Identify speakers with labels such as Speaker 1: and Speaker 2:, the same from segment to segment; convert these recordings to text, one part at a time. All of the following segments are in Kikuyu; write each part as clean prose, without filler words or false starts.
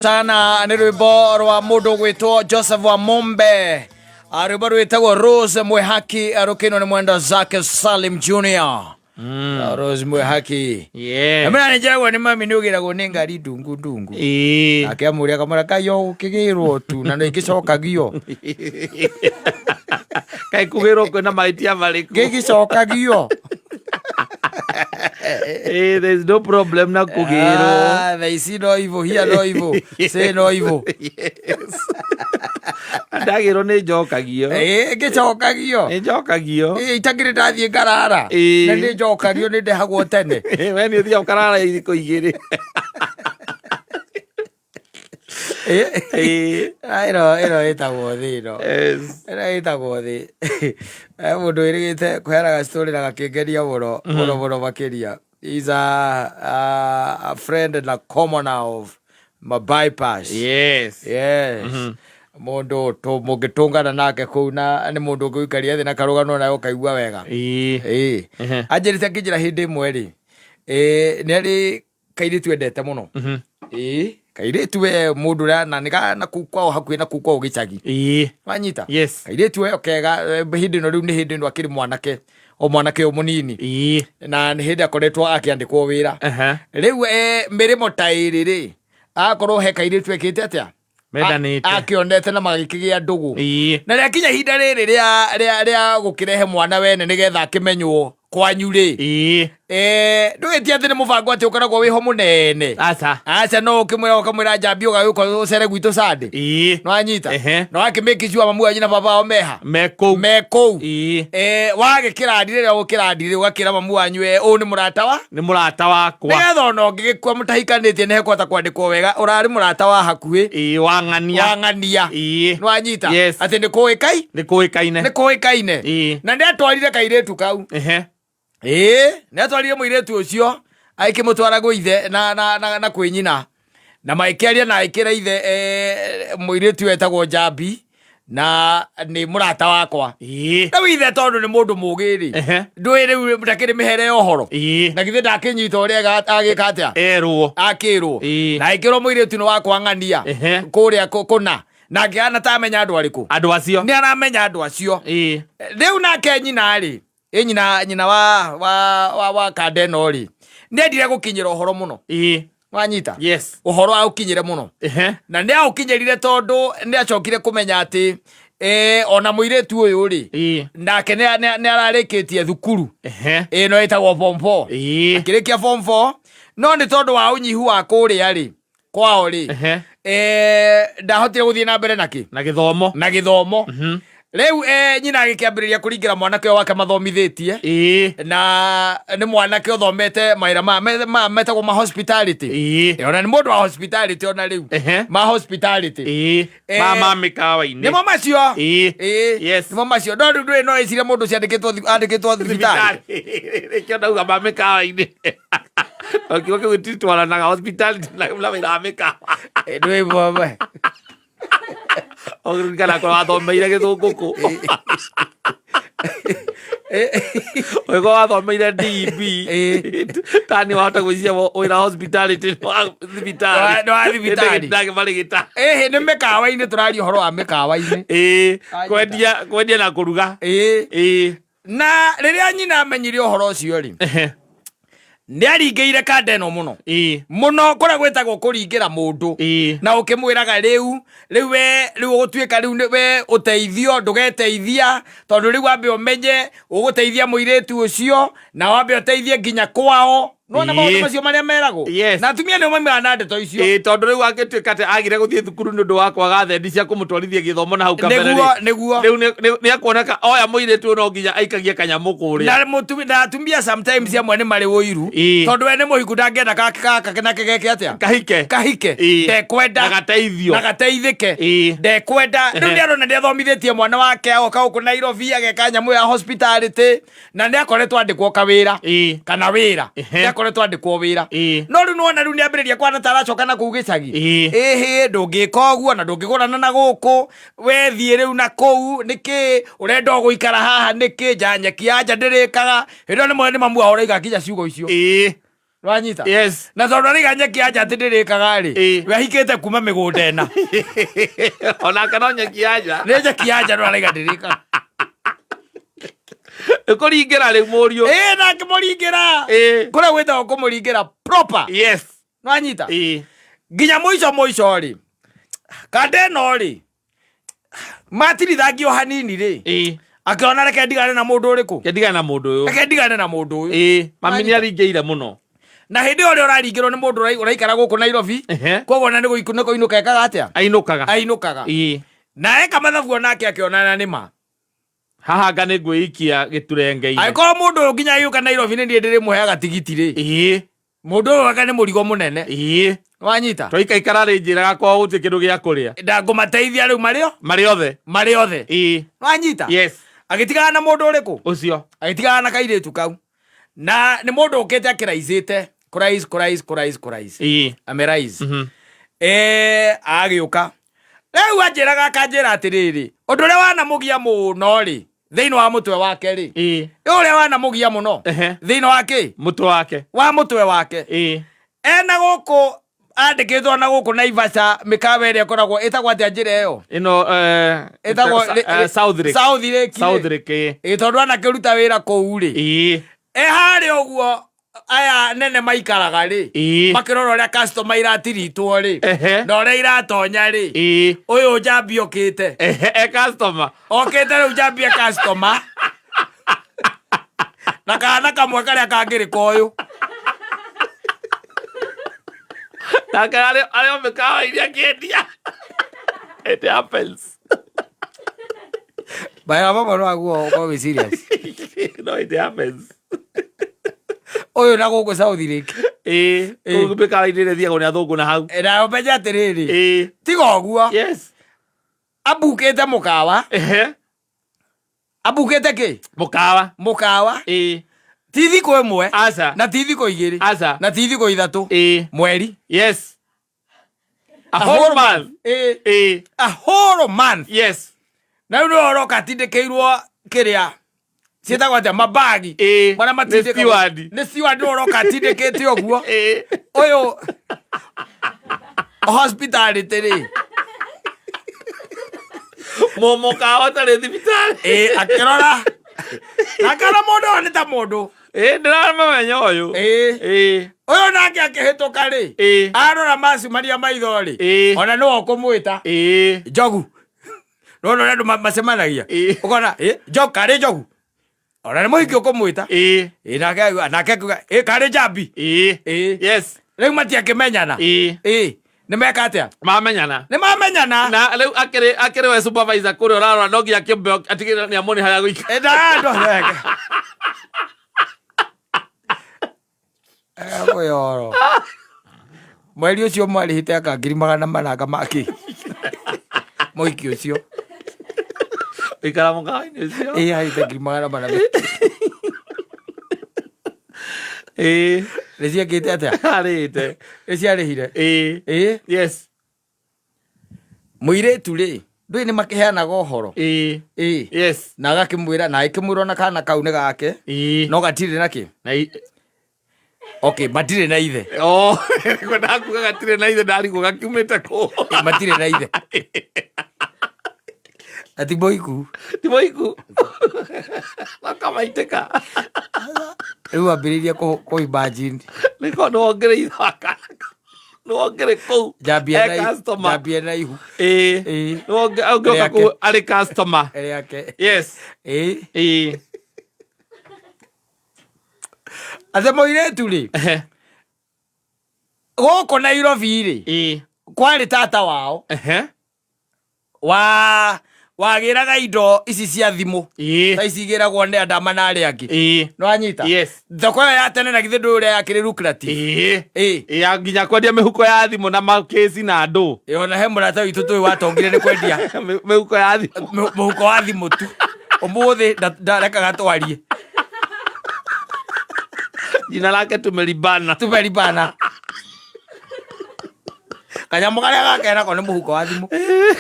Speaker 1: Sana nĩ rwĩmbo rwa mũndũ gwĩtwo Joseph wa Mombe. Ah, rwĩmbo rwĩtagwo Rose Mwehaki rũkĩinwo nĩ mwenda zake Salim Junior. Ah, Rose Mwehaki.
Speaker 2: Yeah.
Speaker 1: Amena nĩ njagwo nĩ mami nĩ ũgĩragwo nĩ ngari ndungu ndungu.
Speaker 2: Ĩĩ.
Speaker 1: Nake amũria akamwĩra kai o ũkĩgĩrwo tu na nĩ ĩgĩcokagio.
Speaker 2: Kaĩ kũgĩrwo kwĩna mahĩtia marĩkũ?
Speaker 1: Gĩgĩcokagio.
Speaker 2: Eh, there is no problem na kũgĩrwo.
Speaker 1: Ah, thaa ici no ivo hia no ivo say no ivo.
Speaker 2: Yes. Ndagĩrwo nĩ njokagio.
Speaker 1: Ĩĩ ngĩcokagio.
Speaker 2: Nĩ njokagio.
Speaker 1: Ĩĩ itakĩrĩ ndathiĩ ngarara.
Speaker 2: Ĩĩ.
Speaker 1: Na nĩ njokagio nĩ ndehagwo tene.
Speaker 2: Eh, We nĩ ũthiaga ũkarara thikũ igĩrĩ. Ĩĩ.
Speaker 1: Ah, ĩno ĩno ĩtagwo thĩ ĩno.
Speaker 2: Yes.
Speaker 1: Ĩno ĩtagwo thĩ. Eh, mũndũ wĩrĩgĩte kũheanaga story na gakĩngeria mũno mũno mũno makĩria. He's a friend and a commoner of my bypass.
Speaker 2: Yes.
Speaker 1: Yes. Mũndũ mũngĩtũngana nake kũu na nĩ mũndũ ũngĩgũikaria thĩ na karũgano nawe ũkaigua wega.
Speaker 2: Ĩĩ.
Speaker 1: Ĩĩ.
Speaker 2: Ehe.
Speaker 1: Anjĩrĩte akĩnjĩra hĩndĩ ĩmwe rĩ, ĩĩ, nĩ arĩ kairĩtu endete mũno. Ĩĩ, kairĩtu we mũndũ ũrĩa na nĩ ga na kũu kwao hakuhĩ na kũu kwao gĩcagi.
Speaker 2: Ĩĩ.
Speaker 1: Wanyita?
Speaker 2: Yes.
Speaker 1: Kairĩtu we kega hĩndĩ ĩno rĩu nĩ hĩndĩ ĩno akĩrĩ mwanake o mwanake o mũnini
Speaker 2: Ĩĩ.
Speaker 1: na nĩ hĩndĩ akoretwo akĩandĩkwo wĩra.
Speaker 2: Aha.
Speaker 1: Rĩu mĩrĩmo ta ĩrĩ rĩ, akorwo he kairĩtu ekĩte atĩa?
Speaker 2: Mendanĩte.
Speaker 1: Akĩonete na magĩkĩgĩa ndũgũ.
Speaker 2: Ĩĩ.
Speaker 1: Na rĩakinya ihinda rĩrĩ rĩa gũkĩrehe mwana wene nĩgetha akĩmenywo kwanyu rĩ.
Speaker 2: Ĩĩ.
Speaker 1: Ndũgĩtie atĩ nĩ mũbango atĩ ũkoragwo wĩho mũnene.
Speaker 2: Aca.
Speaker 1: Aca no ũkĩmwĩra ũkamwĩra njambi ũgagĩũka ũcere gwitũ Sunday.
Speaker 2: Ĩĩ.
Speaker 1: Nĩwanyita?
Speaker 2: Ehe.
Speaker 1: Na wakĩmake sure mamu wanyu na baba wao meha?
Speaker 2: Me kũu.
Speaker 1: Me kũu.
Speaker 2: Ĩĩ.
Speaker 1: Wagĩkĩrandi rĩrĩa ũgũkĩrandi rĩ ũgakĩra mamu wanyu ũyũ nĩ mũrata wa?
Speaker 2: Nĩ mũrata wakwa.
Speaker 1: Nĩgetha ona ũngĩgĩkua mũtahikanĩtie nĩ hekũhota kwandĩkwo wega ũrarĩ mũrata wa hakuhĩ.
Speaker 2: Ĩĩ wa ng'ania.
Speaker 1: Wa ng'ania.
Speaker 2: Ĩĩ.
Speaker 1: Nĩwanyita?
Speaker 2: Yes.
Speaker 1: Atĩ nĩ kũĩkai?
Speaker 2: Nĩ kũĩkaine.
Speaker 1: Nĩ kũĩkaine.
Speaker 2: Ĩĩ.
Speaker 1: Na nĩ atwarire kairĩtu kau.
Speaker 2: Ehe.
Speaker 1: Ĩĩ, nĩ atwarire mũirĩtu ũcio agĩkĩmũtwara gwĩ ithe na kwĩ nyina. Na magĩkĩaria na agĩkĩra ithe mũirĩtu wetagwo Njambi na nĩ mũrata wakwa.
Speaker 2: Ĩĩ.
Speaker 1: Rĩu ithe tondũ nĩ mũndũ mũgĩ rĩ,
Speaker 2: Ehe.
Speaker 1: ndũĩ rĩu ndakĩrĩ mĩhere ya ũhoro.
Speaker 2: Ĩĩ.
Speaker 1: Na githĩ ndakĩnyita ũrĩa agĩka atĩa?
Speaker 2: Erwo.
Speaker 1: Akĩrwo.
Speaker 2: Ĩĩ.
Speaker 1: Na agĩkĩrwo mũirĩtu nĩ wakwa ng'ania.
Speaker 2: Ehe.
Speaker 1: Kũrĩa kũna. Na akĩhana ta amenya andũ arĩkũ.
Speaker 2: Andũ acio.
Speaker 1: Nĩ aramenya andũ acio.
Speaker 2: Ĩĩ.
Speaker 1: Rĩu nake nyina rĩ, ĩ nyina wa kanda ĩno rĩ, nĩ endire gũkinyĩra ũhoro mũno.
Speaker 2: Ĩĩ.
Speaker 1: Wanyita?
Speaker 2: Yes.
Speaker 1: Ũhoro aũkinyĩre mũno.
Speaker 2: Ehe.
Speaker 1: Na nĩ aũkinyĩrire tondũ nĩ acokire kũmenya atĩ ona mũirĩtu ũyũ rĩ,
Speaker 2: Ĩĩ.
Speaker 1: nake nĩ ararĩkĩtie thukuru.
Speaker 2: Ehe.
Speaker 1: Ĩno ĩtagwo form 4.
Speaker 2: Ĩĩ.
Speaker 1: Akĩrĩkia form 4, no nĩ tondũ wa ũnyihu wa kũrĩa rĩ, kwao rĩ,
Speaker 2: Ehe.
Speaker 1: Ndahotire gũthiĩ na mbere na kĩ?
Speaker 2: Na gĩthomo.
Speaker 1: Na gĩthomo. Rĩu nyina agĩkĩambĩrĩria kũringĩra mwanake ũyũ wake mathomithĩtie.
Speaker 2: Ĩĩ.
Speaker 1: Na nĩ mwanake ũthomete mawĩra metagwo ma hospitality.
Speaker 2: Ĩĩ.
Speaker 1: Ona nĩ mũndũ wa hospitality ona rĩu.
Speaker 2: Ehe.
Speaker 1: Ma hospitality.
Speaker 2: Ĩĩ. Ma mĩkawa-inĩ.
Speaker 1: Nĩmo macio.
Speaker 2: Ĩĩ.
Speaker 1: Ĩĩ.
Speaker 2: Yes.
Speaker 1: Nĩmo macio. No rĩu ndũĩ no ĩcirie mũndũ ũcio andĩkĩtwo thibitarĩ.
Speaker 2: Nĩkĩo ndauga ma mĩkawa-inĩ. O kiugo kĩu gĩtitwaranaga hospitality na wĩra wa mĩkawa.
Speaker 1: Ndũĩ mwame.
Speaker 2: Ũkĩririkana kũrĩa wathomeire gĩthũngũ kũ? Ũgĩkorwo wathomeire DEB. Tani wahota gwĩciria wĩra hospitality nĩ wa thibitarĩ.
Speaker 1: Nĩ wa thibitarĩ.
Speaker 2: Ndagĩ marĩgĩta.
Speaker 1: Ĩhĩ nĩ mĩkawa-inĩ tũraria ũhoro wa mĩkawa-inĩ.
Speaker 2: Ĩĩ, kwendia na kũruga.
Speaker 1: Ĩĩ.
Speaker 2: Ĩĩ.
Speaker 1: Na rĩrĩa nyina amenyire ũhoro ũcio rĩ,
Speaker 2: Ehe.
Speaker 1: nĩ aringĩire kanda ĩno mũno.
Speaker 2: Ĩĩ.
Speaker 1: Mũno kũrĩa gwĩtagwo kũringĩra mũndũ.
Speaker 2: Ĩĩ.
Speaker 1: Na ũkĩmwĩraga rĩu, rĩu we, rĩu ũgũtuĩka rĩu nĩ we ũteithio, ndũgeteithia, tondũ rĩu wambe ũmenye ũgũteithia mũirĩtu ũcio, na wambe ũteithie nginya kwao. Nĩwona maũndũ
Speaker 2: Ĩĩ.
Speaker 1: macio marĩa meragwo?
Speaker 2: Yes.
Speaker 1: Na atumia nĩo maumaga na ndeto icio.
Speaker 2: Ĩĩ, tondũ rĩu angĩtuĩka atĩ agire gũthiĩ thukuru nĩ ũndũ wa kwaga thendi cia kũmũtwarithia gĩthomo na hau kabere rĩ,
Speaker 1: Nĩguo, nĩguo.
Speaker 2: rĩu nĩ akuoneka oya mũirĩtu ũyũ no nginya aikagie kanyamũ kũrĩa.
Speaker 1: Na na atumia sometimes amwe nĩ marĩ ũiru.
Speaker 2: Ĩĩ.
Speaker 1: Tondũ we nĩ mũhiku ndangĩenda gaka nake geke atĩa?
Speaker 2: Kahike.
Speaker 1: Kahike.
Speaker 2: Ĩĩ.
Speaker 1: Ndekwenda.
Speaker 2: Na gateithio.
Speaker 1: Na gateithĩke.
Speaker 2: Ĩĩ.
Speaker 1: Ndekwenda. Rĩu nĩ arona nĩ athomithĩtie mwana wake agoka gũkũ Nairobi ageka nyamũ ya hospitality. Na nĩ akoretwo andĩkwo kawĩra.
Speaker 2: Ĩĩ.
Speaker 1: Kana wĩra.
Speaker 2: Ehe.
Speaker 1: Nĩ akoretwo andĩkwo wĩra.
Speaker 2: Ĩĩ.
Speaker 1: No rĩu nĩwona rĩu nĩ ambĩrĩria kwana ta aracoka na kũu gĩcagi.
Speaker 2: Ĩĩ.
Speaker 1: Ĩhĩ ndũngĩka ũguo na ndũngĩgũrana na gũkũ. Wethiĩ rĩu na kũu nĩkĩ ũrenda o gũikara haha nĩkĩ nja nyeki ya nja ndĩrĩkaga. Hĩndĩ ĩyo nĩ mamu wao ũraiga nginya ciugo icio.
Speaker 2: Ĩĩ.
Speaker 1: Wanyita?
Speaker 2: Yes.
Speaker 1: Na tondũ araiga nyeki ya nja atĩ ndĩrĩkaga rĩ,
Speaker 2: Ĩĩ.
Speaker 1: we ahikĩte kuma mĩgũnda ĩna.
Speaker 2: Onake no nyeki ya nja.
Speaker 1: Nĩ nyeki ya nja no araiga ndĩrĩkaga.
Speaker 2: Ĩkũringĩra rĩu mũriũ.
Speaker 1: Ĩĩ na akĩmũringĩra.
Speaker 2: Ĩĩ.
Speaker 1: Kũrĩa gwĩtagwo kũmũringĩra proper.
Speaker 2: Yes.
Speaker 1: Nwanyita?
Speaker 2: Ĩĩ.
Speaker 1: Nginya mũico mũico rĩ, kanda ĩno rĩ, matirithangio hanini rĩ,
Speaker 2: Ĩĩ.
Speaker 1: akĩona reke ndigane na mũndũ ũrĩkũ?
Speaker 2: Ke ndigane na mũndũ ũyũ.
Speaker 1: Reke ndigane na mũndũ ũyũ.
Speaker 2: Ĩĩ. Mami nĩ aringĩire mũno.
Speaker 1: Na hĩndĩ ĩyo ũrĩa ũraringĩrwo nĩ mũndũ ũraikara gũkũ Nairobi,
Speaker 2: Ehe.
Speaker 1: koguo na nĩ kũinũka ekaga atĩa?
Speaker 2: Ainũkaga.
Speaker 1: Ainũkaga.
Speaker 2: Ĩĩ.
Speaker 1: Na eka mathabu onake akĩonana nĩ ma.
Speaker 2: Haha anga nĩ ngwĩikia gĩturenge-inĩ.
Speaker 1: Angĩkorwo mũndũ ũyũ nginya agĩũka Nairobi nĩ niĩ ndĩrĩmũheaga tigiti rĩ,
Speaker 2: Ĩĩ.
Speaker 1: mũndũ ũyũ anga nĩ mũrigo mũnene.
Speaker 2: Ĩĩ.
Speaker 1: Wanyita?
Speaker 2: Twaikaikara rĩ njĩraga kwao gũtirĩ kĩndũ gĩa kũrĩa.
Speaker 1: Ndangũmateithia rĩu marĩ o?
Speaker 2: Marĩ othe.
Speaker 1: Marĩ othe.
Speaker 2: Ĩĩ.
Speaker 1: Wanyita?
Speaker 2: Yes.
Speaker 1: Agĩtigana na mũndũ ũrĩkũ?
Speaker 2: Ũcio.
Speaker 1: Agĩtigana na kairĩtu kau. Na nĩ mũndũ ũkĩte akĩraicĩte. Kũrais, kũrais, kũrais, kũrais.
Speaker 2: Ĩĩ.
Speaker 1: Amerais.
Speaker 2: Mhm.
Speaker 1: Agĩũka. Rĩu anjĩraga akanjĩra atĩrĩrĩ, ũndũ ũrĩa wanamũgia mũno rĩ, thĩinĩ wa mũtwe wake rĩ,
Speaker 2: Ĩĩ.
Speaker 1: ũrĩa wanamũgia mũno
Speaker 2: Ehe.
Speaker 1: thĩinĩ wa kĩ?
Speaker 2: Mũtwe wake.
Speaker 1: Wa mũtwe wake.
Speaker 2: Ĩĩ.
Speaker 1: Ena gũkũ andĩkĩtwo na gũkũ Naivasha mĩkawa ĩrĩa ĩkoragwo ĩtagwo atĩa njĩra ĩyo?
Speaker 2: Ĩno
Speaker 1: Ĩtagwo
Speaker 2: South Lake.
Speaker 1: South Lake.
Speaker 2: South Lake. Ĩĩ.
Speaker 1: Ĩ tondũ anakĩruta wĩra kũu rĩ.
Speaker 2: Ĩĩ.
Speaker 1: E harĩa ũguo aya nene maikaraga rĩ.
Speaker 2: Ĩĩ.
Speaker 1: Makĩrora ũrĩa customer iratiritwo rĩ.
Speaker 2: Ehe.
Speaker 1: Na ũrĩa iratonya rĩ.
Speaker 2: Ĩĩ.
Speaker 1: Ũyũ njambi okĩte.
Speaker 2: Ehe, e customer.
Speaker 1: Okĩte rĩu njambi e customer. Na kana kamwe karĩa kangĩrĩ koyũ.
Speaker 2: Nake arĩ arĩ o mĩkawa-inĩ akĩendia. It happens.
Speaker 1: Mawĩra mamwe no aguo ũkorwo wĩ serious.
Speaker 2: No, it happens.
Speaker 1: Ũyũ na gũkũ South Lake.
Speaker 2: Ĩĩ.
Speaker 1: Ĩĩ.
Speaker 2: Kũu mĩkawa-inĩ ĩrĩa ĩthiagwo nĩ athũngũ na hau.
Speaker 1: Na ũmenye atĩrĩrĩ.
Speaker 2: Ĩĩ.
Speaker 1: Tiga ũguo.
Speaker 2: Yes.
Speaker 1: Ambukĩte mũkawa.
Speaker 2: Ehe.
Speaker 1: Ambukĩte kĩ?
Speaker 2: Mũkawa.
Speaker 1: Mũkawa.
Speaker 2: Ĩĩ.
Speaker 1: Ti thikũ ĩmwe.
Speaker 2: Aca.
Speaker 1: Na ti thikũ igĩrĩ.
Speaker 2: Aca.
Speaker 1: Na ti thikũ ithatũ.
Speaker 2: Ĩĩ.
Speaker 1: Mweri.
Speaker 2: Yes. A whole month.
Speaker 1: Ĩĩ.
Speaker 2: Ĩĩ.
Speaker 1: A whole month.
Speaker 2: Yes.
Speaker 1: Na rĩu nĩwe ũroka atindĩkĩirwo kĩrĩa ciĩtagwo atĩa mabagi.
Speaker 2: Ĩĩ.
Speaker 1: Marĩa
Speaker 2: Nĩ
Speaker 1: matindĩkagwo.
Speaker 2: steward.
Speaker 1: Nĩ steward nĩwe ũroka atindĩkĩte ũguo.
Speaker 2: Ĩĩ.
Speaker 1: Ũyũ hospitality rĩ.
Speaker 2: Mũkawa ũtarĩ thibitarĩ.
Speaker 1: Ĩĩ akĩrora. Akĩrora mũndũ ũyũ nĩ ta mũndũ.
Speaker 2: Ĩĩ ndĩramũmenya ũyũ.
Speaker 1: Ĩĩ.
Speaker 2: Ĩĩ.
Speaker 1: Ũyũ nake akĩhĩtũka rĩ.
Speaker 2: Ĩĩ.
Speaker 1: Arora macumania maitho rĩ.
Speaker 2: Ĩĩ.
Speaker 1: Ona nĩwe ũkũmwĩta.
Speaker 2: Ĩĩ.
Speaker 1: Njogu. Nona ũrĩa andũ macemanagia.
Speaker 2: Ĩĩ.
Speaker 1: Ũkona, ĩ, njogu karĩ njogu. Ona nĩ mũhiki ũkũmwĩta.
Speaker 2: Ĩĩ.
Speaker 1: Ĩ nake akiuga, nake akiuga, ĩ karĩ njambi.
Speaker 2: Ĩĩ.
Speaker 1: Ĩĩ.
Speaker 2: Yes.
Speaker 1: Rĩu matiakĩmenyana.
Speaker 2: Ĩĩ.
Speaker 1: Ĩ, nĩ meka atĩa?
Speaker 2: Mamenyana.
Speaker 1: Nĩ mamenyana.
Speaker 2: Na rĩu akĩrĩ akĩrĩ we supervisor kũrĩa ũrarora no nginya akĩmbe atigĩrĩre nĩ amũrĩ harĩa gũikara.
Speaker 1: Ĩ, na andũ ega. Kwĩyoro. Mweri ũcio mwarĩhĩte anga 400,000 anga makĩ. Mũhiki ũcio.
Speaker 2: Ikara mũkawa-inĩ ũcio.
Speaker 1: Ĩ arĩhĩte 400,000.
Speaker 2: Ĩĩ.
Speaker 1: Nĩ ciekĩte atĩa?
Speaker 2: Arĩhĩte.
Speaker 1: Nĩ ciarĩhire?
Speaker 2: Ĩĩ.
Speaker 1: Ĩ.
Speaker 2: Yes.
Speaker 1: Mũirĩtu rĩ, ndũĩ nĩ makĩheanaga ũhoro.
Speaker 2: Ĩĩ.
Speaker 1: Ĩ.
Speaker 2: Yes.
Speaker 1: Na agakĩmwĩra, na agĩkĩmwĩra ona kana kau nĩ gake.
Speaker 2: Ĩĩ.
Speaker 1: No gatirĩ na kĩ?
Speaker 2: Na
Speaker 1: Okay, matirĩ na ithe.
Speaker 2: Oh, kwendaga kuga gatirĩ na ithe ndarigwo gakiumĩte kũ.
Speaker 1: Ĩ, matirĩ na ithe. Na ti mũiku.
Speaker 2: Ti mũiku. Makamaitĩka.
Speaker 1: Rĩu ambĩrĩirie kũ imagine.
Speaker 2: Nĩko nĩwongereire wakana. Nĩwongere kũu.
Speaker 1: Njambie
Speaker 2: E
Speaker 1: na
Speaker 2: customer.
Speaker 1: njambie na ihu.
Speaker 2: Ĩĩ.
Speaker 1: Ĩĩ.
Speaker 2: Nĩwongĩoka
Speaker 1: Rĩake.
Speaker 2: kũu arĩ customer.
Speaker 1: Rĩake.
Speaker 2: Yes.
Speaker 1: Ĩĩ.
Speaker 2: Ĩĩ.
Speaker 1: Atĩ mũirĩtu rĩ,
Speaker 2: Ehe.
Speaker 1: gũkũ Nairobi rĩ,
Speaker 2: Ĩĩ.
Speaker 1: kwarĩ tata wao
Speaker 2: Ehe.
Speaker 1: wa wagĩraga indo ici cia thimũ
Speaker 2: Ĩĩ.
Speaker 1: ta ici igĩragwo nĩ andama na arĩa angĩ.
Speaker 2: Ĩĩ.
Speaker 1: Nĩwanyita?
Speaker 2: Yes.
Speaker 1: Thoko ĩyo ya tene na githĩ ndũĩ ũrĩa yakĩrĩ lucrative.
Speaker 2: Ĩĩ.
Speaker 1: Ĩĩ.
Speaker 2: Ya nginya kwendia mĩhuko ya thimũ na makĩci na andũ.
Speaker 1: Ĩ, ona he mũrata witũ tũĩ watongire nĩ kwendia
Speaker 2: Mĩhuko ya thimũ.
Speaker 1: Mũhuko wa thimũ tu. Ũmũthĩ ndarekaga twarie.
Speaker 2: Jina lake tumelibana.
Speaker 1: Tumelibana. Kanyamũ karĩa gake nako nĩ mũhuko wa thimũ.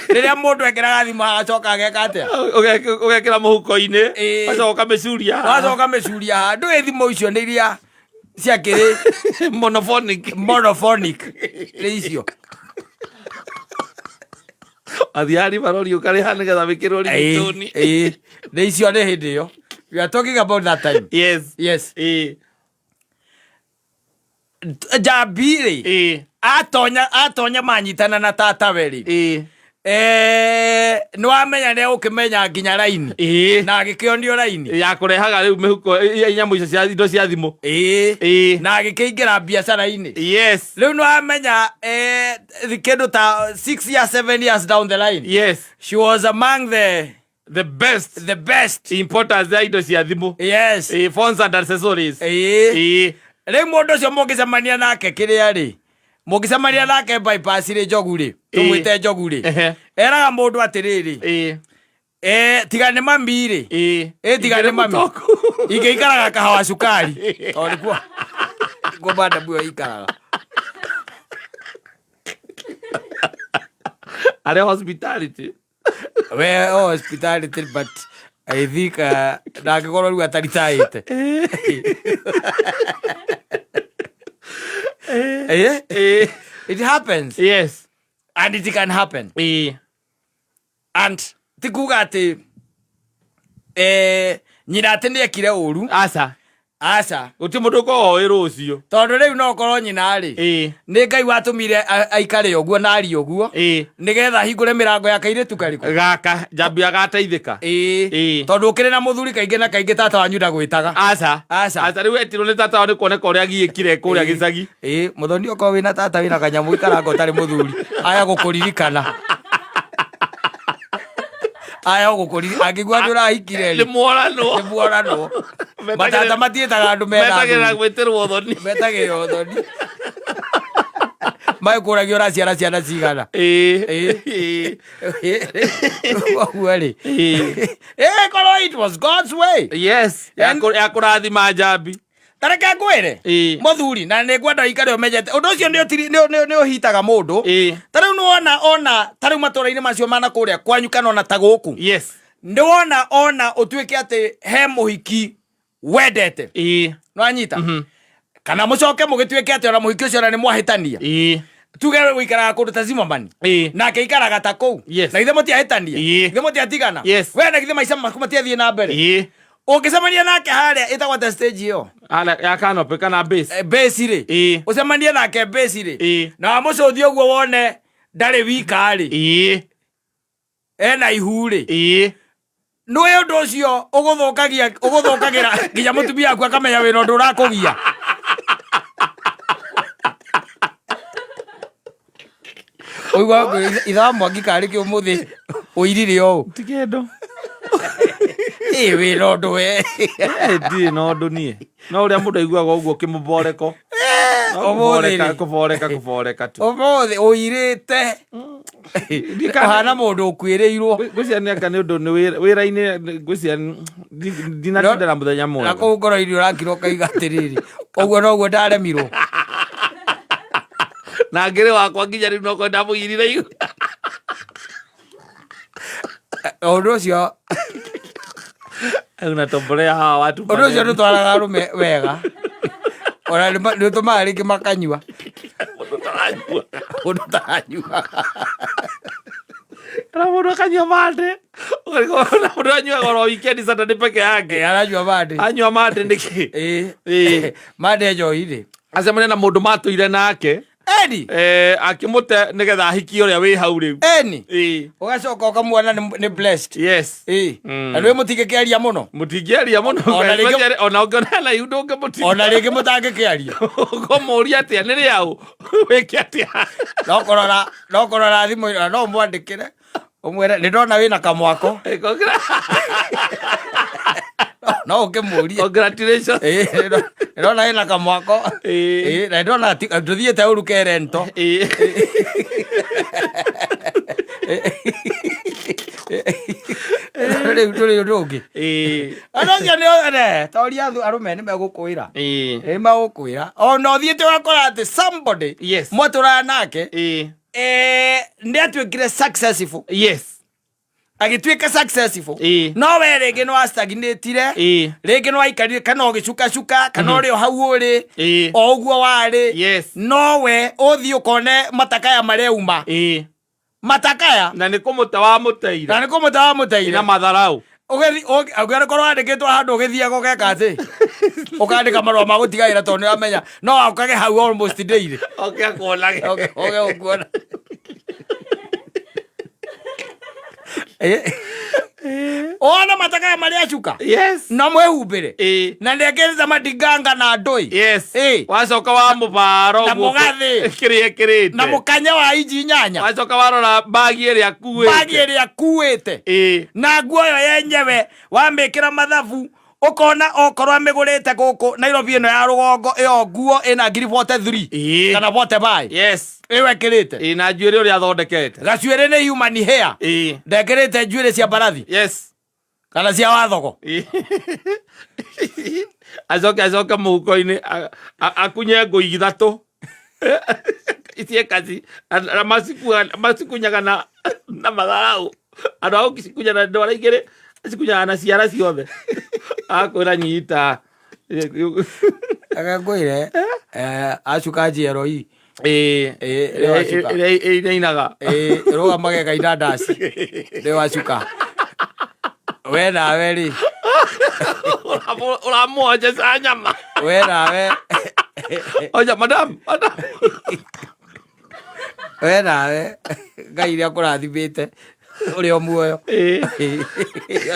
Speaker 1: Rĩrĩa mũndũ ekĩraga thimũ agacoka ageka atĩa?
Speaker 2: Ũgekĩra mũhuko-inĩ.
Speaker 1: Ĩĩ.
Speaker 2: Ũgacoka ũkamĩcuria haha.
Speaker 1: Wacoka mĩcuria haha. Ndũĩ thimũ icio nĩ iria Ciakĩrĩ
Speaker 2: Monophonic.
Speaker 1: Monophonic nĩ icio.
Speaker 2: Athiari marori ũkarĩha nĩgetha wĩkĩrwo ringtone.
Speaker 1: Ĩĩ, nĩ icio, nĩ hĩndĩ ĩyo. We are talking about that time.
Speaker 2: Yes.
Speaker 1: Yes.
Speaker 2: Ĩĩ.
Speaker 1: Njambi rĩ, atonya manyitana na tatawe rĩ, nĩ wamenya nĩ ũkĩmenya nginya raini na agĩkĩonio raini
Speaker 2: ya kũrehaga rĩu mĩhuko nyamũ icio cia indo cia thimũ.
Speaker 1: Na agĩkĩingĩra biacara-inĩ. Rĩu nĩ wamenya kĩndũ ta 6 years, 7 years down the line, she was among the
Speaker 2: the best
Speaker 1: the best
Speaker 2: importers ya indo cia thimũ. Phones and accessories.
Speaker 1: Rĩu mũndũ ũcio mũngĩcemania nake kĩrĩa rĩ, mũngĩcemania nake bypass rĩ, Njogu rĩ, tũmwĩte Njogu rĩ, eraga mũndũ atĩrĩrĩ, tiga nĩ mami rĩ, tiga nĩ mami
Speaker 2: Ingĩrĩ mũtongu.
Speaker 1: Ingĩikaraga kahawa cukari, tondũ nĩkuo nĩkuo madam ĩyo ĩikaraga.
Speaker 2: Arĩa hospitality.
Speaker 1: We, oh, hospitality, but I think ndangĩkorwo rĩu ataritaĩte. It happens. And it can happen. And ti kuga atĩ nyina atĩ nĩ ekire ũru.
Speaker 2: Aca.
Speaker 1: Aca.
Speaker 2: Gũtirĩ mũndũ ũkoragwo wĩ rũciũ.
Speaker 1: Tondũ rĩu no ũkorwo nyina rĩ, nĩ Ngai watũmire aikare ũguo na arie ũguo, nĩgetha ahingũre mĩrango ya kairĩtu karĩkũ?
Speaker 2: Gaka Njambi agateithĩka.
Speaker 1: Tondũ ũkĩrĩ na mũthuri, kaingĩ na kaingĩ tata wanyu ndagwĩtaga.
Speaker 2: Aca.
Speaker 1: Aca.
Speaker 2: Aca, rĩu etirwo nĩ tata wao nĩ kuoneka ũrĩa agiĩkire kũrĩa gĩcagi.
Speaker 1: Mũthoni, okorwo wĩna tata wĩna kanyamũ, ikaranga ũtarĩ mũthuri, aya gũkũririkana, aya gũkũririkana angĩgua andũ ũrahikire
Speaker 2: nĩ
Speaker 1: rĩ.
Speaker 2: mworanwo.
Speaker 1: Nĩ muoranwo. Matata matiĩtaga andũ mena
Speaker 2: metagĩrĩra
Speaker 1: athuri.
Speaker 2: gwĩtĩrwo thoni.
Speaker 1: Metagĩrĩra ũthoni, magĩkũragia ũraciara ciana cigana. Ũguo rĩ, korwo it was God's way.
Speaker 2: Yes, ya kũrathima Njambi.
Speaker 1: Tareke ngwĩre, mũthuri, na nĩ ngwenda ũikare ũmenyete ũndũ ũcio nĩ nĩ ũhitaga mũndũ. Ta rĩu nĩwona ona ta rĩu matũra-inĩ macio mana kũrĩa kwanyu kana ona ta gũkũ, nĩwona ona ũtuĩke atĩ he mũhiki wendete, nĩwanyita, kana mũcoke mũgĩtuĩke atĩ ona mũhiki ũcio ona nĩ mwahĩtania. Tuge wĩikaraga kũndũ ta Zimmerman, nake ikaraga ta kũu. Na githĩ mũtiahĩtania? Githĩ mũtiatigana?
Speaker 2: Yes.
Speaker 1: We, na githĩ maica maku matiathiĩ na mbere? Ũngĩcemania nake harĩa ĩtagwo ta stage ĩyo,
Speaker 2: Ala ya canopy kana base.
Speaker 1: Base rĩ, ũcemanie nake base rĩ, na wamũcũthie ũguo wone ndarĩ wika rĩ, ena ihu rĩ, nĩũĩ ũndũ ũcio ũgũthũkagia, ũgũthũkagĩra nginya mũtumia waku akamenya wĩna ũndũ ũrakũgia. Ũigua ithe wa Mwangi karĩ kĩ ũmũthĩ ũirire ũũ?
Speaker 2: Ti kĩndũ.
Speaker 1: Ĩ, wĩna ũndũ we?
Speaker 2: Ndirĩ na ũndũ niĩ, no ũrĩa mũndũ aiguaga ũguo kĩmũboreko. No
Speaker 1: Ũmũthĩ
Speaker 2: kũboreka
Speaker 1: rĩ.
Speaker 2: Kũboreka, kũboreka tu.
Speaker 1: Ũmũthĩ ũirĩte ũhana mũndũ ũkuĩrĩirwo.
Speaker 2: Ngwĩciria nĩ anga nĩ ũndũ nĩ wĩra-inĩ, ngwĩciria ndinatinda na mũthenya
Speaker 1: Na
Speaker 2: mwega.
Speaker 1: Kũu ngoro-inĩ ũrakira ũkaiga atĩrĩrĩ, ũguo noguo ndaremirwo.
Speaker 2: Na ngĩrĩ wakwa nginya rĩu nokorwo ndamũgirire igu.
Speaker 1: Ũndũ ũcio
Speaker 2: Unatombolea hawa watu
Speaker 1: ũndũ ũcio
Speaker 2: maneno.
Speaker 1: ndũtwaraga arũme wega, ona nĩ ũtũmaga rĩngĩ makanyua.
Speaker 2: Mũndũ ũtaranyua.
Speaker 1: Ũndũ ũtaranyua.
Speaker 2: Kana mũndũ akanyua mande. Ũkarigwo na mũndũ anyuaga oro weekend, Saturday peke yake.
Speaker 1: Aranyua mande.
Speaker 2: Anyua mande nĩkĩ?
Speaker 1: Mande njohi rĩ.
Speaker 2: Acemania na mũndũ matũire nake.
Speaker 1: Eni.
Speaker 2: Akĩmũte nĩgetha ahikie ũrĩa wĩ hau rĩu.
Speaker 1: Eni. Ũgacoka ũkamuona nĩ blessed. Na nĩ mũtingĩkĩaria mũno.
Speaker 2: Mũtingĩaria mũno.
Speaker 1: Ona
Speaker 2: Ona ũngĩona na ihu ndũngĩmũtiga.
Speaker 1: Ona rĩngĩ mũtangĩkĩaria.
Speaker 2: Ũkũmũria atĩa, nĩ rĩaũ wĩke atĩa?
Speaker 1: No kũrora thimũ, ona no ũmwandĩkĩre ũmwĩre nĩ ndona wĩna kamwako. No ũkĩmũrie.
Speaker 2: Congratulations.
Speaker 1: Nĩ ndona wĩna kamwako. Na nĩ ndona ndũthiĩte ũru kerento. Rĩu ndũrĩ ũndũ ũngĩ. Ũndũ ũcio nĩ toria arũme nĩ megũkwĩra. Nĩ megũkwĩra ona ũthiĩte ũgakora atĩ somebody mwatũraga nake, nĩ atuĩkire successful. Agĩtuĩka successful.
Speaker 2: Ĩĩ.
Speaker 1: No we rĩngĩ nĩ wastagnatire. Rĩngĩ nĩ waikarire kana ũgĩcukacuka kana ũrĩ o hau ũrĩ. O ũguo warĩ. No we ũthiĩ ũkone matakaya mareuma. Matakaya.
Speaker 2: Na nĩ kũmũte wamũteire.
Speaker 1: Na nĩ kũmũte wamũteire.
Speaker 2: Na matharau.
Speaker 1: Ũgĩthi ũngĩkorwo wandĩkĩtwo handũ ũgĩthiaga ũgeka atĩ ũkandĩka marũa ma gũtiga wĩra tondũ nĩ ũramenya no okage hau almost daily.
Speaker 2: Oke akuonage.
Speaker 1: Oke ũkuona. Ona matakaya marĩa acuka. Na mwĩhumbĩre. Na nĩekĩrĩte matinganga na ndũi.
Speaker 2: Wacoka wamũbara
Speaker 1: Na
Speaker 2: ũguo
Speaker 1: mũgathĩ.
Speaker 2: kĩrĩa ekĩrĩte.
Speaker 1: Na mũkanya wa inji 8.
Speaker 2: Wacoka warora mbagi ĩrĩa akuĩte.
Speaker 1: Mbagi ĩrĩa akuĩte. Na nguo ĩyo yenyewe wamĩkĩra mathabu ũkona okorwo amĩgũrĩte gũkũ Nairobi ĩno ya rũgongo, ĩyo nguo ĩna ngiri 43 kana 45. Ĩyo ĩkĩrĩte.
Speaker 2: Ĩĩ, na njuĩrĩ ũrĩa athondekete.
Speaker 1: Gacuĩrĩ nĩ human hair. Ndekĩrĩte njuĩrĩ cia mbarathi. Kana cia wathogo.
Speaker 2: Ĩĩ. Acoke mũhuko-inĩ akunye ngũ 3 icie kaci na macikunyaga na matharau. Andũ a gũcikunya na ndwara igĩrĩ acikunyaga na ciara ciothe. Akwĩra nyita.
Speaker 1: Reke ngwĩre, acuka GLE.
Speaker 2: Ĩĩ.
Speaker 1: Rĩu acuka.
Speaker 2: Ĩrĩa ĩinaga.
Speaker 1: Ĩĩ, ĩrũgamage ĩkaina ndaci. Rĩu acuka. We nawe rĩ.
Speaker 2: Ũramwonjeca nyama.
Speaker 1: We nawe.
Speaker 2: Oja, madam, madam.
Speaker 1: We nawe Ngai nĩ akũrathimĩte ũrĩ o muoyo.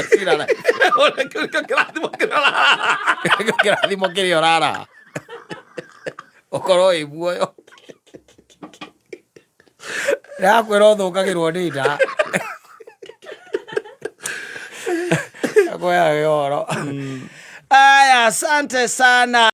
Speaker 1: Cirara.
Speaker 2: Kĩu kĩrathimo kĩrĩa ũrara.
Speaker 1: Kĩrathimo kĩrĩa ũrara. Ũkorwo wĩ muoyo. Ndakwĩra ũthũkagĩrwo nĩ nda. Akwĩraga ũhoro. Aya, asante sana.